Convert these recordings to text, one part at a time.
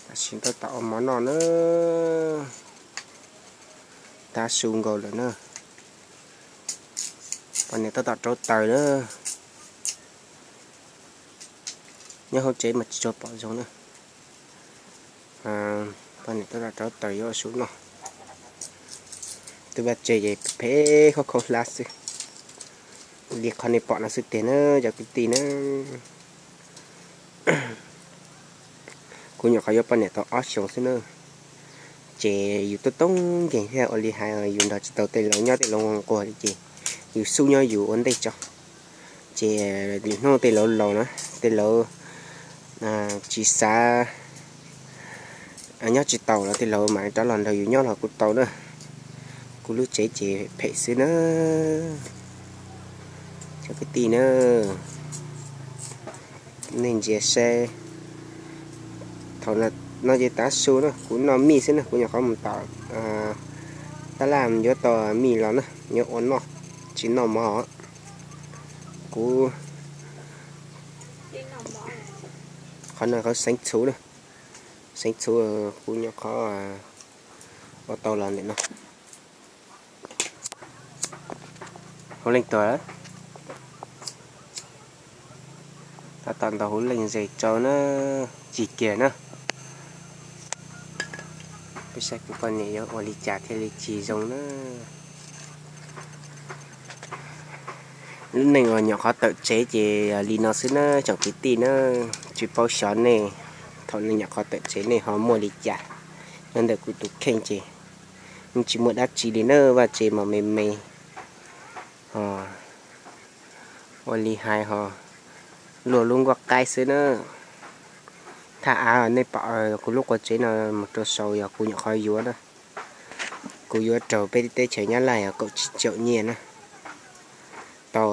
Tam sim tab tom ua mov noj na, tab su nkaus lawm na. Poj niam tab tom rauv taws na. Nyob hauv tsev mas tsis tshua pom zoo na. Poj niam tab tom rauv taws yuav ua su noj. Twb vaj tse ces phem khaub khaub hlab xwb. Li qhov nej pom no xwb tiag na cov kwv tij na. Kuv nyuam qhuav yuav poj niam tau ob xyoos xwb na. Ces yus tub toob nkeeg thiab ua li hais yus nrog tsis tau tej laus nyob tej laus nquag li ces yus xub nyob yus ua ntej tso. Ces lwm hnub tej laus laus na, tej laus tsis xav nyob tsis tau los tej laus mam rov los nrog yus nyob los kuj tau na. Kuv lub tsev ces phem xwb na. Cov kwv tij na, nej ntsia saib, thaum no ces tav su na, kuv noj mij xwb na, kuv nyuam qhuav mus tom tab laj yuav tau mij los na, yuav ua noj, tsis noj mov. Kuv, qhov no qhov xeev txhuv na, xeev txhuv kuv nyuam qhuav ua tau los ntawm no. Hauv leej tuag, tab tom ntaus hauv leej zes tsau na, cig kiag na. Peb saib kuv poj niam yuav ua li cas thiaj li cig zoo na. Lub neej uas nyuam qhuav tawm tsev ces li no xwb na tsoom kwv tij na, tsis paub xyov nej thaum nej nyuam qhuav tawm tsev nej ho muaj li cas. Nyob ntawm kuv tus kheej ces yeej tsis muaj dab tsi li na, vaj tse mas me me, ua li hais ho luaj lub nkuaj qaib xwb na. Thaj av nej pom kuv lub quas tsev no mus rau saud yog kuv nyuam qhuav yuav na. Kuv yuav raug peb teb chaws Nyab Laj yog kaum tsib caum nyiaj na, tau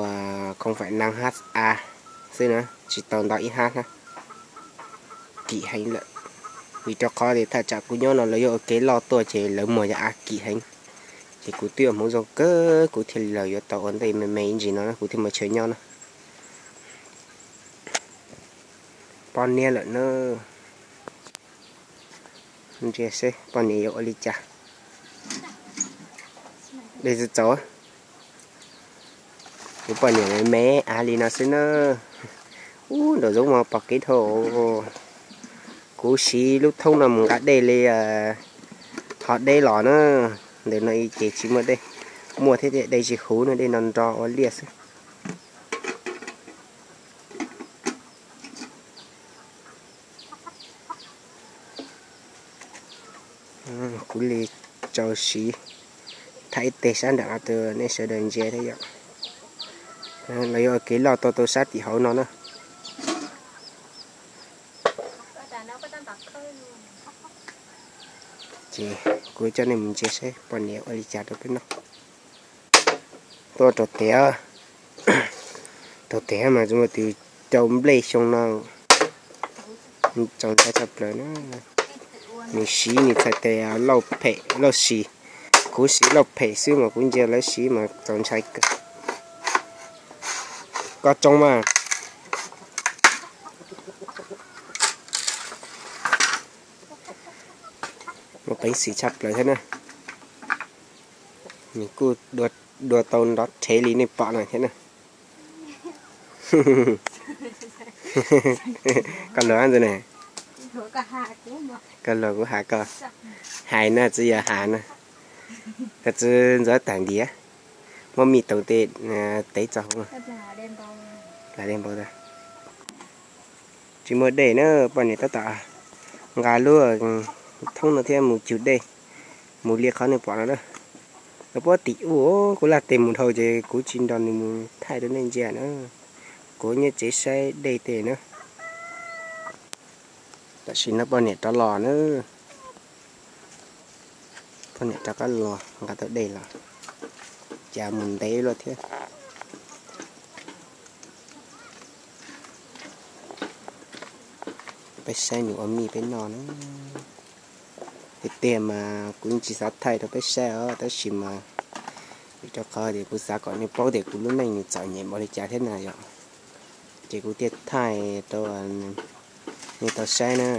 không phẩy năm ha xwb na, tsis tau ntau ib ha na. Kim heev lawm, vim rau qhov tias thaj tsam kuv nyob no lawv yuav ua kev loj tuaj ces lawv muag yog av kim heev. Ces kuv twb ua hmoov zoo kawg kuv thiaj li los yuav tau ua ntej me me ib ntsis no kuv thiaj muaj chaw nyob na. Poj niam lawm na. Ntsia seb poj niam yuav ua li cas. Dej txaus txaus. Kuv poj niam me me av li no xwb na. Ub, nraum zoov mas pom kev dhau. Kuv siv lub thoob no mus nqa dej li hov deb los na. Ntawm no ces tsis muaj dej, muaj thiab dej tsis huv no, dej no nro ua liaj xwb. Kuv li tau siv thaij ib teg sab nram no rau nej sawv daws ntsia thiab yom. Los yog kev loj tuaj tau sab tim hauv no na. Ces kuv coj nej mus ntsia saib poj niam ua li cas rau peb noj. Tuaj rau tiav, rau tiav mas txog tus cau nplej xyoo no txaus ntshai tshaj plaws na. Nws siv nws txhais tes lauj phem lauj si, kuv siv lauj phem xwb mas kuv ntsia lawv siv mas txaus ntshai kawg. Koj tsoo mas muaj peev xwm tshaj plaws thiab na. Nws kuj dua tau nrov rhev li nej pom no thiab na. Koj luag ntawd ne, koj luag kuv has koj, hais na txwv yog has na, koj txwv ntxuav tag ntiav, muab mij taus tej tev txog hauv. Tsis muaj dej na, poj niam tab tom nqa lub thoob no thiab mus cug dej, mus li qhov nej pom no na. Lawv puab tim ub, kuv laj tes mus dhau ces kuv tsis nrog nws mus thaij rau nej ntsia na. Kuv nyob tsev saib dej tej na. Tam sim no poj niam rov los na. Poj niam rov qab los nqa tau dej los, cas mus ntev luaj thiab. Peb saib nws ua mij peb noj na. Tiag tiag mas kuv tsis xav thaij rau peb saib os, tab sis mas vim rau qhov tias kuv xav kom nej paub tias kuv lub neej nws txom nyem npaum li cas thiab na yom. Ces kuv thiaj thaij rau nej tau saib na.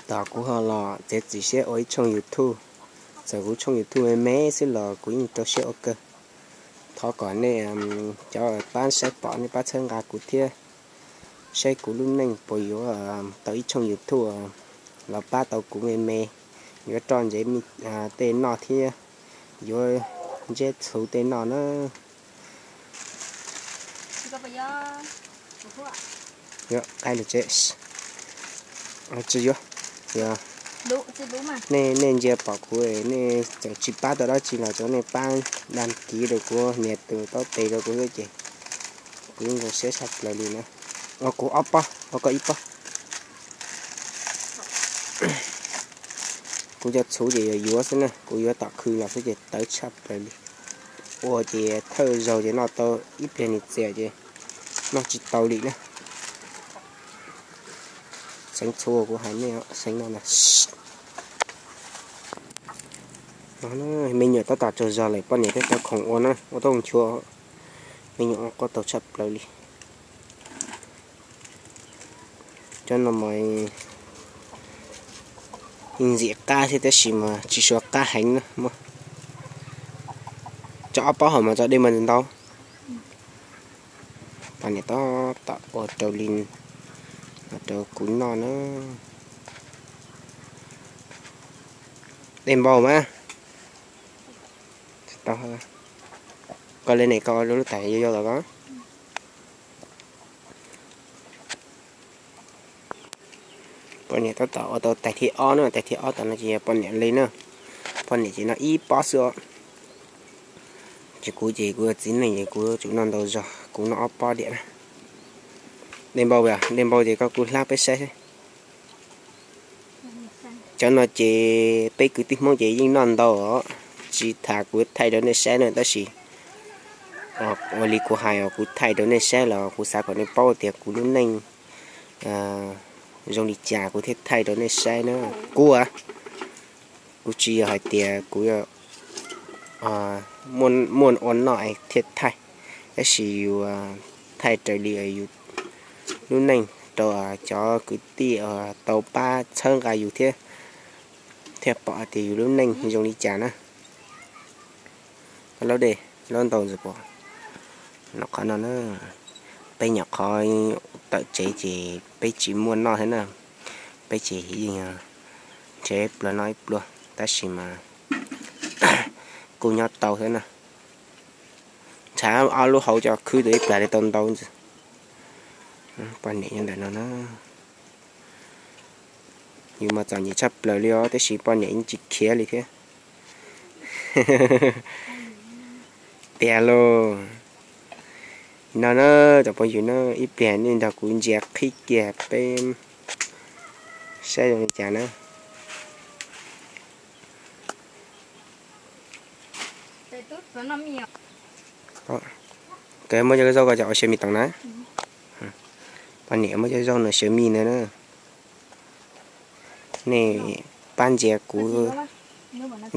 Tos kuv ho los txiav txim siab ua ib tshooj YouTube. Txawm kuv tshooj YouTube me me xwb los kuv yeej rau siab ua kawg. Thov kom nej cov pab saib pom nej pab txhawb nqa kuv thiab, saib kuv lub neej puas yuav tau ib tshooj YouTube los pab tau kuv me me, yuav roj ntsev tej noj thiab yuav ntseb txhuv tej noj na. Yuav qaib lug tsev. Tsis yuav, yog nej ntsia pom kuv, nej txawm tsis pab tau dab tsi los tsuav nej pab dag kiv rau kuv, nias tus taub tes rau kuv xwb ces kuv yeej zoo siab tshaj plaws li na. Kuv ob pob, ua koj ib pob. Kuv cov txhuv ces yuav yuav xwb na, kuv yuav tom khw los xwb ces tawv tshaj plaws li. Ua ces thawj zaug ces noj tau ib pliag nis txias ces noj tsis tau li na. Xeev txhuv kuv hais nej, xeev no ntag. Me nyuam tab tom tsaug zog lawm, poj niam thiaj tau khoom ua na, ua tau nchuav. Me nyuam ua quaj tau tshaj plaws li. Cov no mas ntxim qab thiab tab sis mas tsis suav qab heev na. Tso ob pob hauv mas tso dej npau ntau. Poj niam tab tom ua rau li, ua rau kuv noj na. Dej npau mas. Koj le ne koj ua lub tais yau yau los ko. Poj niam tab tom ua tau tais thib ob na, tais thib ob tom no ces yog poj niam le na. Poj niam ces noj ib pob xwb os. Ces kuv ces kuv txiv neej ces kuv tsum noj ntau zog, kuv noj ob pob diam na. Dej npau, dej npau ces koj kuj hlab peb saib. Cov no ces peb kwv tij Hmoob ces yeej noj ntau os, tsis tas kuv thaij rau nej saib na tab sis ua li kuv hais os, kuv thaij rau nej saib los kuv xav kom nej paub tias kuv lub neej zoo li cas kuv thiaj thaij rau nej saib na. Kuv, kuv tsis yog hais tias kuv muaj ua noj thiaj thaij, tab sis yus thaij raws li yus lub neej rau cov kwv tij tau pab txhawb nqa yus thiab, thiaj pom tias yus lub neej zoo li cas na. Koj laub dej laub ntau ntxiv puas? No qhov no na, peb nyuam qhuav tawm tsev ces peb tsis muaj noj thiab na, peb ces yeej nrhiav ib pluag noj ib pluag tab sis mas kuj nyob tau thiab na. Ntshav ob lub hauv cov khwb tau ib plag li tau ntau ntxiv. Poj niam nyob ntawm no na. Yus mas txom nyem tshaj plaws li os tab sis poj niam yeej tsis khiav li thiab. Tiag lauj. No na, cov phooj ywg na, ib pliag nej nrog kuv ntsia qhib kiag peb saib zoo li cas na. Koj muab cov zaub ko cov ua siav mis toom na. Poj niam muab cov zaub no siav mis na. Nej pab ntsia kuv,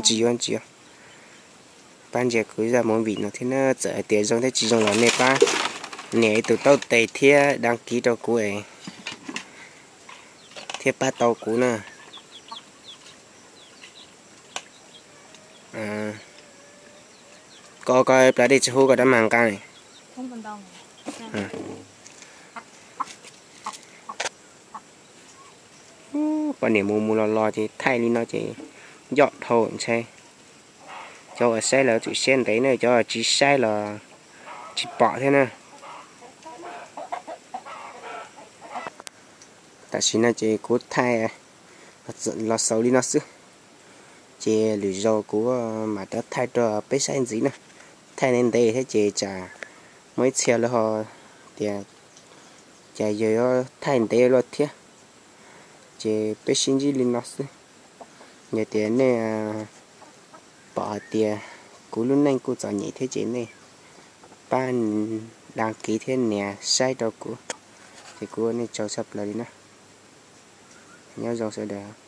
tsis yuav, tsis yuav. Pab ntsia kuv zaj movie no thiab na, txawm hais tias zoo thiab tsis zoo los nej pab nias ib tug taub tes thiab đăng ký rau kuv es thiaj pab tau kuv na. Koj, koj plas dej tsis hub koj rab mag nqa. Poj niam mus mus los los ces thaij li no ces ncoj dhau ntshai. Cov uas saib los tsum siab ntev na, cov uas tsis saib los tsis pom thiab na. Tam sim no ces kuv thaij los xaus li no xwb, ces lwm zaus kuv mam rov thaij rau peb saib ntxiv na. Thaij ntev ntev thiab ces tsam muaj ib txhia lawv ho tias cas yawg yuav thaij ntev luaj thiab. Ces peb sib ntsib li no xwb. Yog tias nej pom hais tias kuv lub neej kuj txom nyem thiab ces nej pab đăng ký thiab nias saib rau kuv, ces kuv ua nej tsaug tshaj plaws li na. Nyob zoo sawv daws.